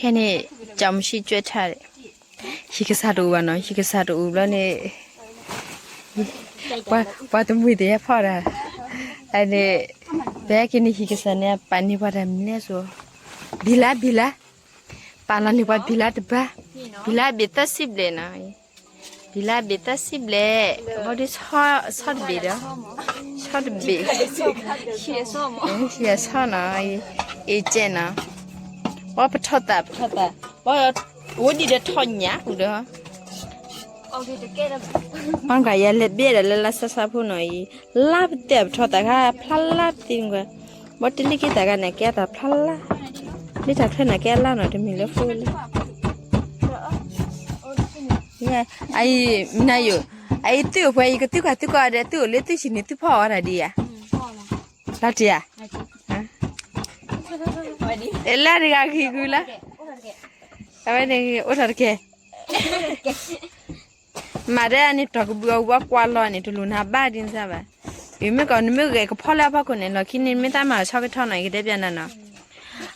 ခဲန့ၣ် ကၠီမုၢ်ဆံၣ်ကွဲးထါဒီး ဟံၣ်ကစၢ်တအိၣ်ဘၣ်နီၤ, ဟံၣ်ကစၢ်တအိၣ်ဘျီန့ၣ် ပှၤတမှံၤတယဲၢ်ဖီၣ်တၢ်, အန့ၣ် ပဟဲက့ၤန့ၣ် ဟံၣ်ကစၢ်န့ၣ် ပာ်န့ၢ်ပှၤတၢ်မနုၤလဲၣ်စိ, ဘံလါ ဘံလါ, ပာ်လီၤန့ၢ်ပှၤဘံလါတဘါ, ဘံလါဘ့ၣ်သၢဆံဘျဲၣ်နီၤ, ဘံလါဘ့ၣ်သၢဆံဘျဲၣ်, ဘီဒုးဆီတဘ့ၣ်ဒီး, ဆီတဘ့ၣ်, ဟံၣ်အဆီနီၤ, အ့ကဲနီၤ, ပှၤပထီၣ်သးပထီၣ်သး, ပှၤအိၣ်ဒံးဒီးထီၣ်ညၣ်ဃုာ်ဒီး မ့ၢ်ကယလဲၤဘ့ၣ်ဒီးလၢလါဆါဆါဖိနီၤအံၤ, လါပတဲာ်ပထီၣ်သးခါဖျါလါပသံကွၢ်, ဘီတလ့က့ၤသးခါန့ၣ် ကဲအတၢ်ဖျါလါ, လၢတၢ်ချၢန့ၣ် ကဲအလါနီၤ တမ့ၢ်လၢဖိလံ, အံၤ မနုၤယိၤ, အံၤသုအိၣ်ဖဲအံၤ ကသုကွၢ်သုကွၢ်ဒီး သုအိၣ်လၢသုဆံးန့ၣ် သုဖီၣ်အီၤတၢ်ဒ်ဧါ, လီၤတံၢ်ဧါ, လၢတဂၤဂ့ၤဂုၤလၢ အဝဲန့ၣ်အိၣ်ထီၣ်တကဲ, မၤဒ်န့ၣ် တီၢ်ကဘုးအဝဲကွၢ်လီၤန့ၣ် တလိၣ်နၤဘၣ်ဒ်န့ၣ်ဘၣ်, မ့ၢ်ကီးနမ့ၢ်ဂဲၤကဖီလၢအဖီခိၣ်န့ၣ် လီၢ်ခံန့ၣ် မ့ၢ်တၢ်မၤဆီကထီနီၤ ယကတဲပျးနၤနီၤ,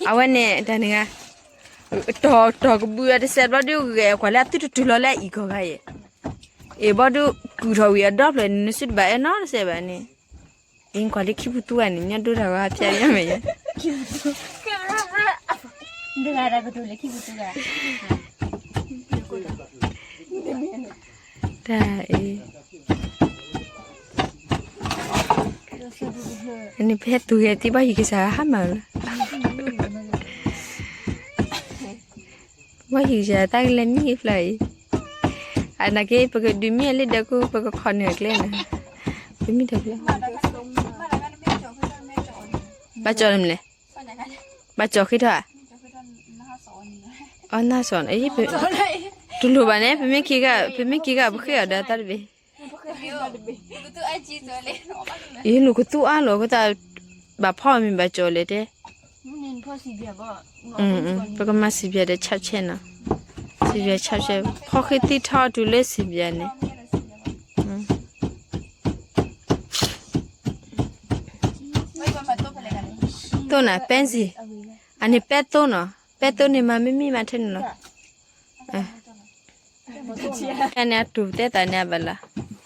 အဝဲန့ၣ်တၢ်န့ၣ်ဂၤ, တီၢ်ကဘုးအတစဲးဘျီဒုးဂဲၤကွၢ်လၢအသုတတုၤလီၤလၢအအံၤကီၢ်ဂၤအံၤ, အ့ၣ်ဘီဒုးကုၢ်ထီၣ်ဝံၤအဒီဖျၢၣ်န့ၣ် နစုတဘၣ်အဲၣ်နီတစဲးဘၣ်န့ၣ်, အ့ၣ်ကွၢ်လၢခံပူၤသူဂၤန့ၣ် ညီဒိတၢ်ဂီၤဖၠးညီမ့ၢ်ယဲ တၢ်အံၤ, အန့ၣ်ဖဲသူဂဲၤတံၢ်ဘၣ်ဟံၣ်ကစၢ်ဟါမၢ်လီၤ, ဘၣ်ဟံၣ်ကစၢ်တၢ်ကလဲၤမံဖျၢၣ်အံၤ, အနာ်က့ ပကဒုးမံအလံဒီးက ပကခီၣ်န့ၢ်အကျဲန့ၣ်, ပမံတၢ်ဖျၢၣ်, ဘၣ်ကၠီၣ်န့ၣ်မလဲၣ်, ဘၣ်ကၠီၣ်ဃ့ထီၣ်ဧါ, အနၢ်စီၣ်န့ၣ်, တလိၣ်ဘၣ်န့ၣ် ပမ့ၢ်က့ၤဂၤ ပမ့ၢ်က့ၤဂၤ ပဃ့အီၤဒီးတၢ်တဘ့ၣ်, ယနုာ်ကသူအါလီၤ အဃိသတး ဘၣ်ဖီမ့ၢ်ဘၣ်ကၠီၣ်လဲၣ်တဲ, ပကမၤစံးဘျားဒီး ဆၣ်ဆဲနီၤ, စံးဘျားဆၣ်ဆဲ, ဖီဃ့သံထီၣ်တုၤလၢစံးဘျားန့ၣ်, သိၣ်နၤ ပဲစံၣ်, အန့ၣ်ပဲသိနီၤ, ပဲသိန့ၣ်မၤမ့ၢ်မံမၤထဲန့ၣ်လီၤ, တၢ်န့ၣ်အတူၢ်ပတဲသးန့ၣ်အဘၣ်လီၤ,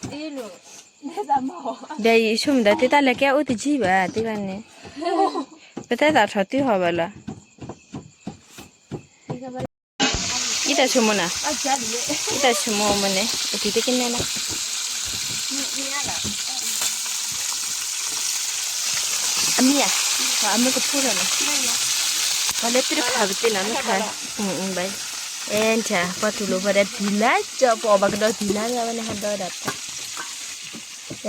ဒီးယဆိကမိၣ်ဒီးသုတၢ်လဲၤကဲအိၣ်တယံၤဘၣ် သ့ၣ်တဖၣ်န့ၣ်, ပတဲသးထီၣ်တုၤဟီၣ်ဘၣ်လီၤ, အံၤတၢ်ဆိကမိၣ်နၤ, အံၤတၢ်ဆိကမိၣ်မ့ၢ်န့ၣ် အတံၤတကနဲလီၤ, အမံၤဧါ, အမ့ၢ်ကဖိဒီးနီၤ, ပှၤလၢသုတခးပသ့နီၤ မ့ၢ်ခး, ဘၣ်, အဲၣ် ပှၤတူၢ်လိာ်ပှၤဒီးဘံၤလါကၠီ ပအီၣ်ဘၣ်ကဒီးဘံၤလါ မ့ၢ်အဝဲန့ၣ်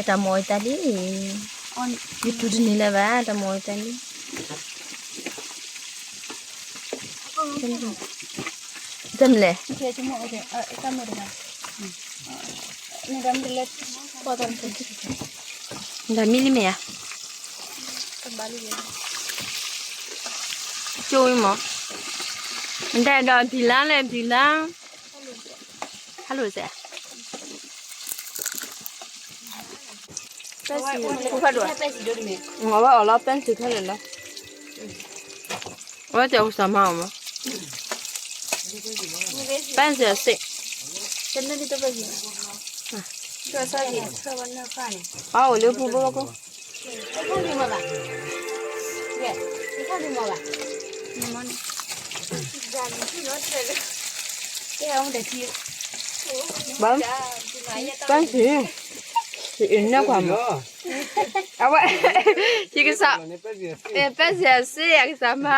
ဟးဒီးဒၣ်, ဒီးတၢ်မၤအီၣ်အသးလံ, ယတူၢ်တန့ၢ်လၢၤဘၣ် တၢ်မၤအီၣ်အသးလံ, တမ့ၢ်လဲၣ်, ဒၣ်မံလံမ့ၢ်ဧါ, ကၠိဝံၤမး, မ့ၢ်တၢ်ဒီးဘံၤလါလဲၣ် ဘံၤလါ, ဟဲလိာ်စဲး အဝဲအီၣ်လီၤပဲစံၣ်ခဲလၢာ်လီၤ, အဝဲတဲကစၢ်မၤအီၣ်မး, ပဲစံၣ်အစ့ၣ်, အအိၣ်လၢပူၤဘိဘၣ်ကိး ဘၣ်, ပဲစံၣ်, စံၣ်အံၤနဲၣ်ကွၢ်မး, အဝဲ, ယကစၢ်, ပဲစံၣ်အစ့ၣ် ယကစၢ်မၤ,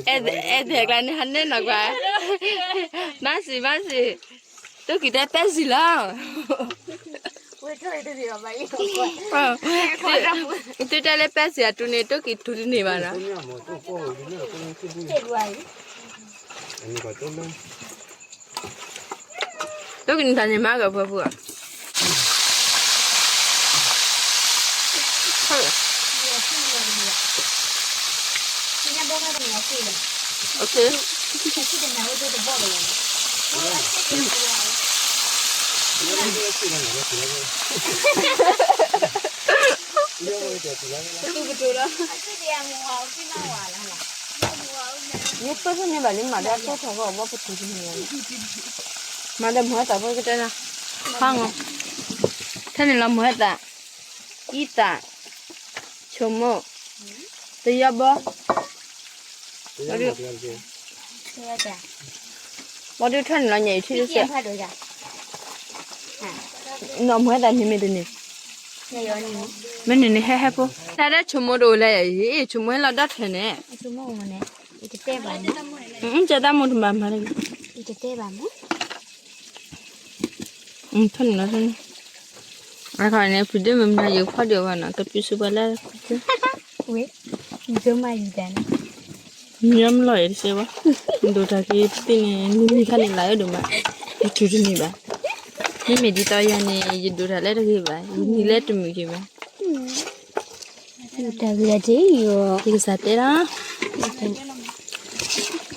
အဲၣ်ဒိးကျါန့ၣ် ဟးနဲၣ်နီၤကွၢ်, မၤစံၣ် မၤစံၣ်, တိၢ်က့ၤတဲပဲစံၣ်လီၤ, သုတဲလၢပဲစံၣ်အတူၢ်န့ၣ် တိၢ်က့ၤတူၢ်တန့ၢ်ဘၣ်နီၤ, တိၢ်က့ၤန့ၣ်တၢ်န့ၣ်မၤကပှဲၤပှဲၤဧါ ယသိၣ်ထီၣ်န့ၢ်ဘၣ်လံ မၤဒီးသိၣ်ထီၣ်ကီးဘီပထူတန့ၢ်ဘၣ်လံ, မၤဒီးမုၢ်ဟဲသးဖိကတဲနၤ, ဖးငီ, ထဲန့ၣ်လီၤမုၢ်ဟဲသး, အံသး, ဆိမိၣ်, တယီဘီ, ဘီဒုးထီၣ်န့ၣ်လီၤညါအံၤထံတစဲး, နီၢ်မုၢ်ဟဲသးန့ၣ်မ့ၢ်တန့ၢ်, မ့ၢ်န့ၣ်န့ၣ်ဟဲဟဲဖိ, တၢ်ဒၣ်ဆိမိၣ်တအိၣ်လဲၣ်အံၤ ဆိမိၣ်ဟဲလီၤဒီၣ်ထဲန့ၣ် ကဲတၢ်မိၢ်တမၤမၤ, ထီၣ်န့ၣ်လီၤ, အခီန့ၣ် ဖုဒိၣ်မုၢ်မနၤယိၤဖီဒံးအီၤဘၣ်နီၤ ကပျုၤစူးပှၤလၢ, မ့ၢ်မလီၤအံၤတစဲးဘၣ်, ဒိးတၢ်က့ၤတသ့န့ၣ် နံၤနံၤခါန့ၣ် လၢအဒိၣ်မး, ယထူၣ်တန့ၢ်ဘၣ်, မ့မ့ၢ်ဒ်သိးယၤန့ၣ် ယဒိးတၢ်လၢတဂ့ၤဘၣ် ယနံၤလၢတမုာ်က့ၤဘၣ် တၢ်ဂ့ၤတ့ၢ်ယိၤ, ယကစၢ်တဲလီၤ,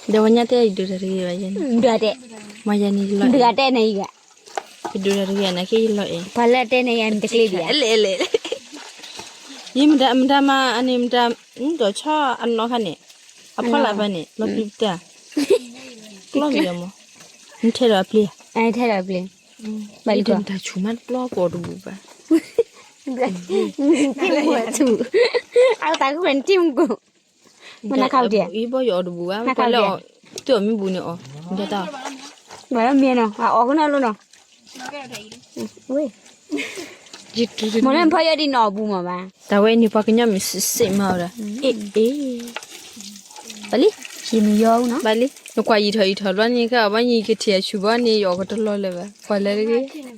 ဒီးပှၤညါတဲယဒိးတၢ်တဂ့ၤဘၣ်ယဲန့ၣ်, မ့ၢ်ယၤန့ၣ်ယလီၤ, ယဒိးတၢ်တဂ့ၤနာ်က့ယလီၤအဲၣ်, ပှၤလၢတဲန့ၣ်ယၤန့ၣ်တကျ့ဒံးဧါ, ယမတၤမၤအန့ၣ်မတၤ, ဒီးဆီအနီၢ်ခါန့ၣ်, အဖီလာ်ဖဲန့ၣ် လီၤပျံၤပတၢ်, ကျီၢ်ပယီၤမး, နထဲဒီးအပျ့ၤ, ထဲဒီးအပျ့ၤ, ဘၣ်လံတၢ်ဆူၣ်မးတပျီပအီၣ်တဘူၣ်ဘၣ်, နထံၣ်မူဆူၣ်, အသးခုဝဲနထံၣ်မူကိၣ် မနၤခါပတံၤ, အံၤဘီယအီၣ်တဘူၣ်ဘၣ်, ကွၢ်လၢအီၤ, တုၤအီၤမ့ၢ်ဘူၣ်န့ၣ်အီၣ်, မ့ၢ်တၢ်, ဘၣ်လၢမ့ၢ်နီၤ အအီၣ်ကနီၤလိနီၤ, မ့ၢ်လၢဖီယီၢ်ဒံးနီၤအဘူၣ်မးဘၣ်, တၢ်ဝဲန့ၣ်ပှၤကညီမ့ၢ်စ့ၢ်မၤအီၤဒီး, အ့ၣ်အ့ၣ်, ဘၣ်လံ, ယမ့ၢ်ယီၤနီၤ, ဘၣ်လံ, နကွၢ်ယံာ်ထီၣ်ယံာ်ထီၣ်ဘျီန့ၣ် ကဘၣ်ယံာ်ကထံၣ်အဆူၣ်ဘီန့ၣ် ယအီၣ်ကတလီၤလၢၤဘၣ် ကွၢ်လၢတဂ့ၤ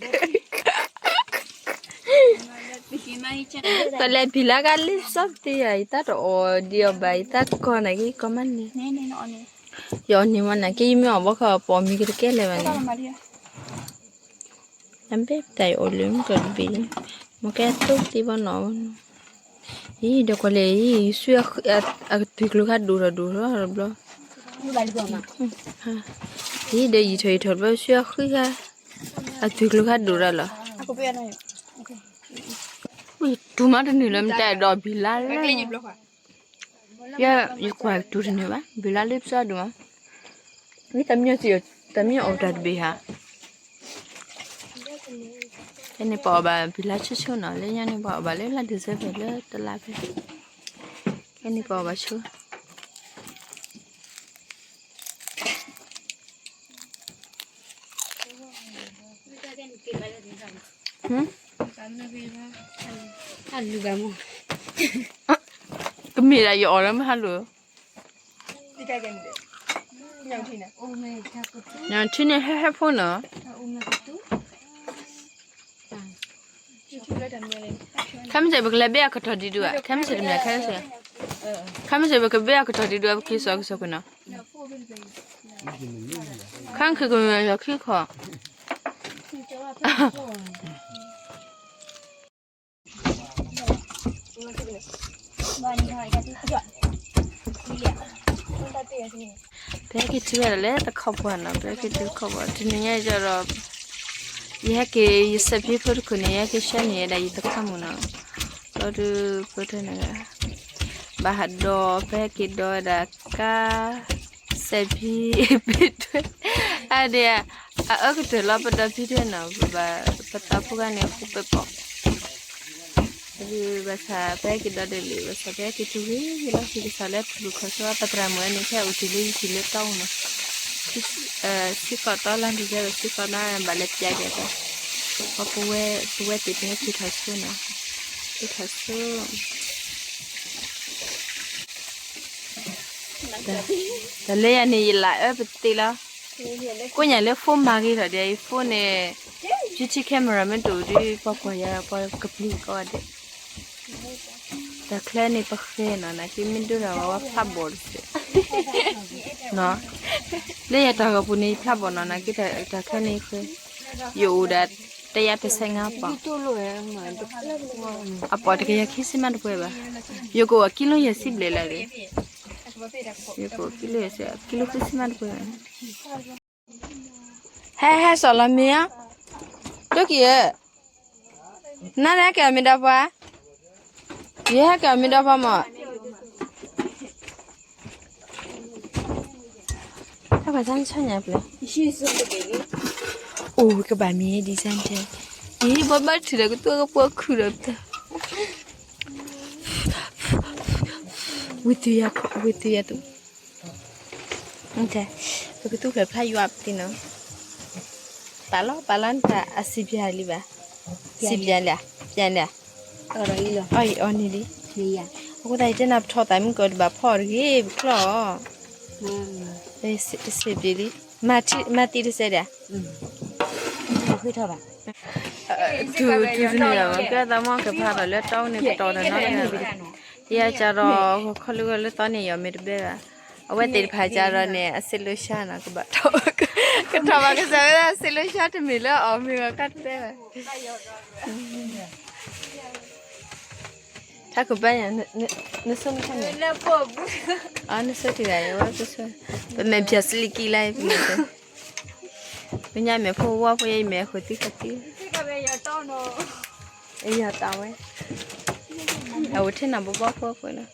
တလဲၤဖံးလၢကလံၤစီသ့ယၤ ယတၢ်တအီၣ်ဒံးအီၤဘၣ် ယတၢ်ကီၢ်နာ်က့ကီၢ်မးန့ၣ်, ယအီၣ်န့ၢ်မးနာ်က့ ယမ့ၢ်အီၣ်ဘီခီ ပအီၣ်မ့ၤကတကဲလၢၤဘၣ်န့ၣ်, အဘဲပတၢ်ယအီၣ်လၢမုၢ်ကီၢ်တဘ့ၣ်, မ့ၢ်ကဲသိၣ်သ့ဘီနီၤ, အံၤဒီးကွၢ်လဲၣ်အံၤ ဆူအကတုၤကျိခါဒိၣ်ထီၣ်ဒိၣ်ထီၣ်တဘျီ, အံၤဒီးယံာ်ထီၣ်ယံာ်ထီၣ်တဘျီ ဆူအဃံခါ, အတုၤကျိခါဒိၣ်တၢ်လီၤ, တူၢ်မးတနုာ်လၢမတၤဒီးဘံၤလါလၢ ယဲ ယကွၢ်တူၢ်တန့ၢ်ဘၣ် ဘံၤလါလၢပစီဒိၣ်မး, မ့ၢ်တမ့ၢ်အီၣ်တၢ်တဘ့ၣ်ဧါ, ဖဲန့ၣ်ပအီၣ်ဘၣ်ဘံၤလါဆိဆိနီၤ လၢညါန့ၣ် ပအီၣ်ဘၣ်လၢလါ December လၢတလါဖဲ, ဖဲန့ၣ်ပအီၣ်ဘၣ်ဆိ ကမ့ၢ်ဒၣ်ယအီၣ်လၢမဟါလိၤ, ထံန့ၣ်ဟဲဟဲဖိနီၤ, ခဲမုၢ်ဆ့ၣ် ပကလဲၤဘ့ၣ်အကတီၢ်ဒံးဒုး, ခဲမုၢ်ဆ့ၣ်တမ့ၢ်ခဲမုၢ်ဆ့ၣ်, ခဲမုၢ်ဆ့ၣ် ပကဘ့ၣ်အကတီၢ်ဒံးဒုး ပက့ၤစိာ်ကစီၣ်ကွံာ်နီၤ, ခဲမုၢ်ဆ့ၣ်ကမ့ၢ်ယီၤခံခီ, ပဟဲက့ၤတုၤဝဲဒၣ်လၢတခီပှၤနီၤ, ပဟဲက့ၤတုၤတခီပှၤ တနံၤညါဒီး ယဟဲက့ၤ ယစဲးဖံဖိတခိၣ်န့ၣ် ယဟဲက့ၤဆှၢန့ၢ်ဝဲဒၣ်ယတခါမုၣ်နီၤ, ဘျီဒုး ပတဲန့ၣ် ဘၣ်ဟးဒီး ပဟဲက့ၤဒီးဝဲဒၣ်ကါ စဲးဖံ ဖံထွဲ အဒဲ အအၢကတၢၢ်လီၤပဒီဖံထဲနီၤ, ပဘၣ်ပသးဖိဂၤန့ၣ် အဃိပၢၤကီး ဘၣ်ဆၣ်ပဟဲက့ၤဒီးဒ်လဲၣ် ဘၣ်ဆၣ်ပဟဲက့ၤတုၤဝံၤလီၤ ဟံၣ်ကစၢ်လၢဖုၣ်ခီၣ်ဆိ ပသရၣ်မုၣ်ဝဲန့ၣ် ဟဲအိၣ်တုၤလၢယဟံၣ်လၢတီအူနီၤ, ဆံဃီးတီလါ December ဆံဃီးတီ ဘၣ်လဲၤပျးက့ၤအသး, ပဝဲ ပဝဲသ့ၣ်ပဟဲက့ၤထီၣ်ဆိနီၤ, က့ၤထီၣ်ဆိ တၢ်လၢယၤန့ၣ် ယလၢအၢပသ့လီၤ, ကိးညါလၢ phone မၤဂ့ၤထီၣ်ဒ်အံၤ phone န့ၣ် GT camera မ့ၢ်တအိၣ်ဒီး ပှၤကွၢ်ယၤ ပှၤကပျံၤကိးဂၤဒဲး, တၢ်ချၢန့ၣ်ပဃဲနီၤ နာ်က့မ့ၢ်ဒိတၢ်ဝဲ ဝဲဖျးဘီၣ်တစဲး, လၢယၤတၢ်ဂီၤပူၤန့ၣ် ယဖျးဘီၣ်နီၤ နာ်က့တၢ်ချၢန့ၣ်ယဃဲ, ယအိၣ်ဒၣ်တယါပစဲးငါပီၣ်, အပီၣ်တကယၤခံဆံမးတပှဲၤဘၣ်, ယကအိၣ် kilo ယဲၢ်ဆံဘျဲၣ်လၢာ်ဒီး ယကအိၣ် kilo ယဲၢ်ဆံ kilo ဃုဆံမးတပှဲၤဘၣ်န့ၣ်, ဟဲဟဲစိာ်လီၤမ့ၢ်ဧါ, ဒိၣ်ကံၢ်ဧၢ, နဟဲက့ၤအီၣ်မ့ၤဒီးပှၤ, ယဟဲက့ၤအီၣ်မ့ၤဒီးပှၤမး, ပှၤတၢ်ဆီၣ်ညါပျဲၢ်, အိၣ်ကဘၣ်မံၤဒ်စၢ်တဲ, အံၤဘီဘၣ်ထုးဒီးကသူၣ်ကပိာ်ခုၣ်ဒီးပတၢ်, ဝံၤတုၤယၤ, ဝံၤတုၤယၤတူၣ်, ပကသူၣ်ဖျဲးဖျါယွၤပတံၢ်နီၤ, ပာ်လီၤ ပာ်လီၤနတၢ်အစံးပျၢ်လံဘၣ်, စံးပျၢ်လံ, ပျၢ်လံ, အီၣ်အီၤန့ၣ်လံ, အဃိသတးယတဲနၤပထီၣ်သးမုၢ်ကီးတဘၣ်ဖီၣ်တဂ့ၤ ပချီၣ်အီၤ, စံးပျၢ်လံ, မၤသံတစဲးဒၣ် တုၤတုၤန့ၣ်လီၤ ကဲသးမီၢ်ကဖးလီၤလၢတီန့ၣ်ကတီၢ်တနီၤ, ယၤကဒီး ခီလၢဂီၤလၢသီန့ၣ် ယီၤမ့ၢ်တဘဲဘၣ်, အဝဲသ့ၣ်တဖၣ်ကဒီးန့ၣ် အစ့လိဆါနီၤ ကဘၣ်ထီၣ်, ကထီၣ်ဘၣ်ကစၢ်ဝဲဒၣ် အစ့လိဆါတမ့ၢ်လၢအီၤမ့ၢ်ဂီၤကါတဘဲဘၣ်. ထါခိၣ်ဘါယၤ, နဆိနထါန့ၣ်, နဆိတဂၤယဝဲ, ပမဲာ်ဖျၢၣ်စလံကံလါ, ပညါမဲာ်ဖိဝါဖိယဲ ယမဲာ်ဃိးသံဃိးသံ, ယတၢ်ဝဲ, အဝဲထဲနၤဘီဘီဖိဖိလီၤ,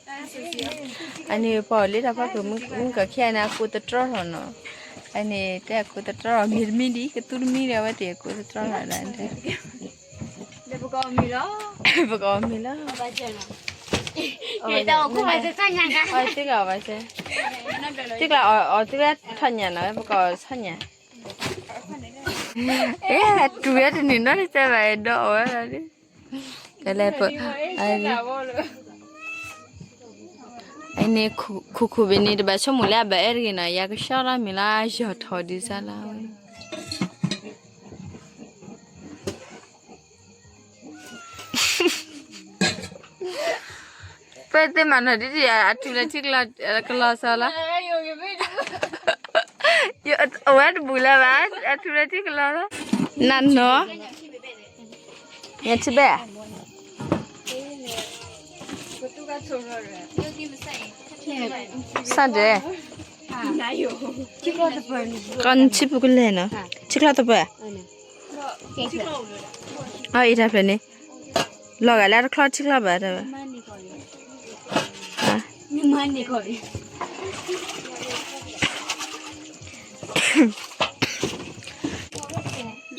အန့ၣ်ပှၤလၢတၢ်ဖီခိၣ်မုၢ်ကီၢ်ခံန့ၣ် အကိးသတြီထီၣ်နီၤ, အန့ၣ်တဲအကိးသတြီထီၣ် မ့ၢ်တမံၤဒ် ကသူတမံၤဒီး အဝဲသ့ၣ်အကိးသတြီထီၣ်ဒၣ်တဲ ပကအီၣ်မ့ၤလီၤ, သုကဘၣ်စဲ, သုကလီၤအီၣ် သုကထီၣ်ညၣ်နီၤ ပကအီၣ်ဆီညၣ်, အဲ တူၢ်ဝဲတနံၤနီတစဲးဘၣ် ဒီးအီၣ်ဝဲလီၤ, ကလဲၤ, အန့ၣ် ခိၣ်ခိၣ်ဘ့ၣ်န့ၣ် တဘၣ်ဆိကမိၣ်လၢအဘၣ်အဲၣ်တဂ့ၤနီၤ ယၤကဆှီလီၤမ့ၢ်လီၤ ယီၤထီၣ်ဒ်စၢ်လီၤ ပသ့မၤနီၤဒ်အထူလၢထံကလီၤစၢ်လီၤ, အဝဲတဘူၣ်လၢၤဘၣ် အထူလၢထံကလီၤလီၤ, နနီၤ, ညထံဘဲ, စၣ်ဒဲး, ကီနထံပူၤကလဲၣ်နီၤ, ထံချီသပၢၤ, အအံၤတၢ်ဖျၢၣ်န့ၣ်, လီၤဂာ်လၢတချီထံချီဘၣ်တၢ်ဘၣ်,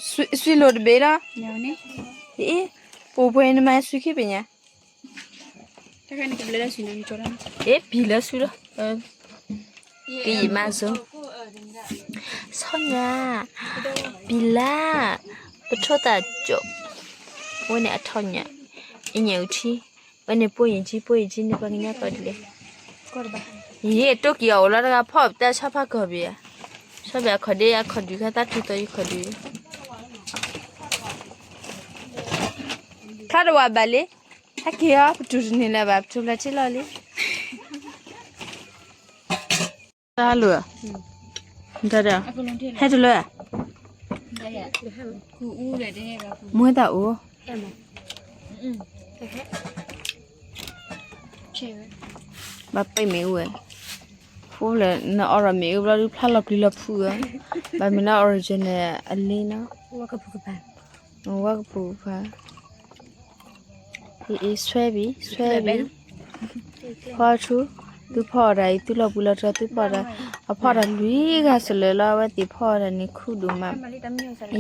ဆွံလိာ်တဘ့ၣ်လီၤ, အ့, ပူၤပှဲၤနမၤဆွံခံပညါ ပံလၢဆူလီၤ, ကယံာ်မးစိ, ဆီညၣ်, ပံလၢ, ပထိသၣ်ကၠိ, ဝဲန့ၣ်အထီညၣ်, အညၣ်အူထံ, ဝဲန့ၣ်ပိယံာ်ကံ ပိယံာ်ကံန့ၣ်ပှၤကညီကိးဒ်လဲၣ်, ယံာ်တိၢ်ကံၤအီၤအိၣ်လီၤတဂၤ ဖီၣ်ပတၢ်ဆီဖါကီၢ်ဘ့ၣ်ဧါ, ဆီဘ့ၣ်အခီၣ်ဒ့အခီၣ်ဒုးခါသၣ်ထူသီယခီၣ်ဒုး ချါတဝးဘၣ်လံ, ဟဲက့ၤအီၤ ပတူၢ်တန့ၢ်လၢၤဘၣ် ပတူၢ်ဖျဲးထံလီၤလံ, တၢ်လိာ်, ဟဲတလၢ, မူတၢ်အိၣ် ဘၣ်ပ့ၢ်မ့ၣ်အူဝဲ, ဖိလၢနအီၣ်ဒီးမ့ၣ်အူဘျီဒုး ဖျါလီၤပျံၤလီၤဖုးဧါ, ဘၣ်မ့ၢ်လၢ original အလ့နီၤ, ဝါကဖူးကဖါ, အံၤ ဆွဲဘံ ဆွဲဘံ, ဖီထူ, သုဖီအီၣ်တၢ်အံၤ သုလီၤဘှံးလီၤတီၤ သုဖီအီၣ်တၢ်, အဖီအီၣ်တၢ်လွံၢ်ဂၤစၢၤလၢာ်လီၤ အဝဲသ့ၣ်ဖီအီၣ်တၢ်န့ၣ် ခူဒိၣ်မး,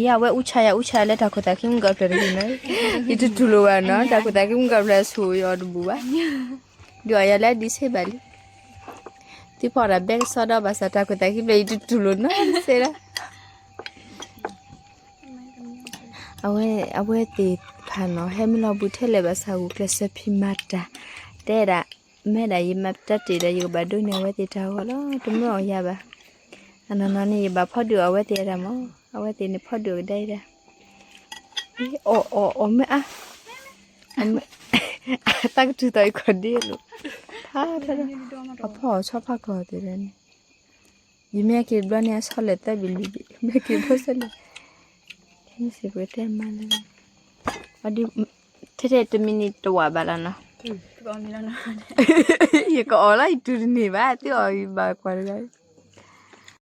ယဝဲအူဆါယၤ အူဆါယၤလၢတၢ်ခိၣ်သးခံမုၢ်ကီၢ်ဖျၢၣ်တဂ့ၤနီၤ, ယတတူၢ်လိာ်ဘၣ်နီၤ တၢ်ခိၣ်သးခံမုၢ်ကီၢ်ဖျၢၣ်ဆိၣ်ယအီၤတဘူၣ်ဘၣ်, ဒုးအီၣ်ယၤလၢဒ်ဆ့ဘၣ်လံ, သုဖီအီၣ်တၢ်ဘဲကစီဒီဘၣ်ဆၣ် တၢ်ခိၣ်သးခံဖျၢၣ် ယတတူၢ်လိာ်နီတစဲးလီၤ အဝဲ, အဝဲသ့ၣ်တဖၣ်နီၤ ဟဲမ့ၢ်လီၤဘှံးထဲလဲၣ်ဘၣ်ဆၣ် ဂုာ်ကျဲးစၢးဖံးမၤတၢ်, တဲဒၣ်, မ့ၢ်ဒၣ်ယမၤတၢ်တ့ၢ်ဒီး ယကဘၣ်ဒိးန့ၢ်အဝဲသ့ၣ်တၢ်ဂီၤလီၤ တမၢအီၤယၤဘၣ်, အနီၢ်နီၢ်န့ၣ် ယဘၣ်ဖီဒုးအီၣ်အဝဲသ့ၣ်အတၢ်မး, အဝဲသ့ၣ်န့ၣ်ဖီဒုးအီၣ်ကဒါအံၤဒၣ်, အီၣ်အီၣ်အီၣ်မ့ၢ်အါ, တၢ်ကတုၤသီအံၤခီၣ်ဒ့လိာ်, ဖးဖဲ, အဖီအီၣ်ဆီဖါကီၢ်သ့ၣ်န့ၣ် ယမ့ၢ်က့ၤတဘျီန့ၣ် အဆီလဲၣ်သၢဘ့ၣ်လွံၢ်ဘ့ၣ် မ့ၢ်က့ၤဖိဆဲးလဲၣ်, ခဲန့ၣ်စ့ၢ်ကီးတဲမၤလၢ, ထဲထဲတမံၤန့ၣ်တဝးဘၣ်လီၤနီၤ, ယကအီၣ်လီၤ ယတူၢ်တန့ၢ်ဘၣ် သုအီၣ်ယဘၣ်ကွၢ်တဂၤ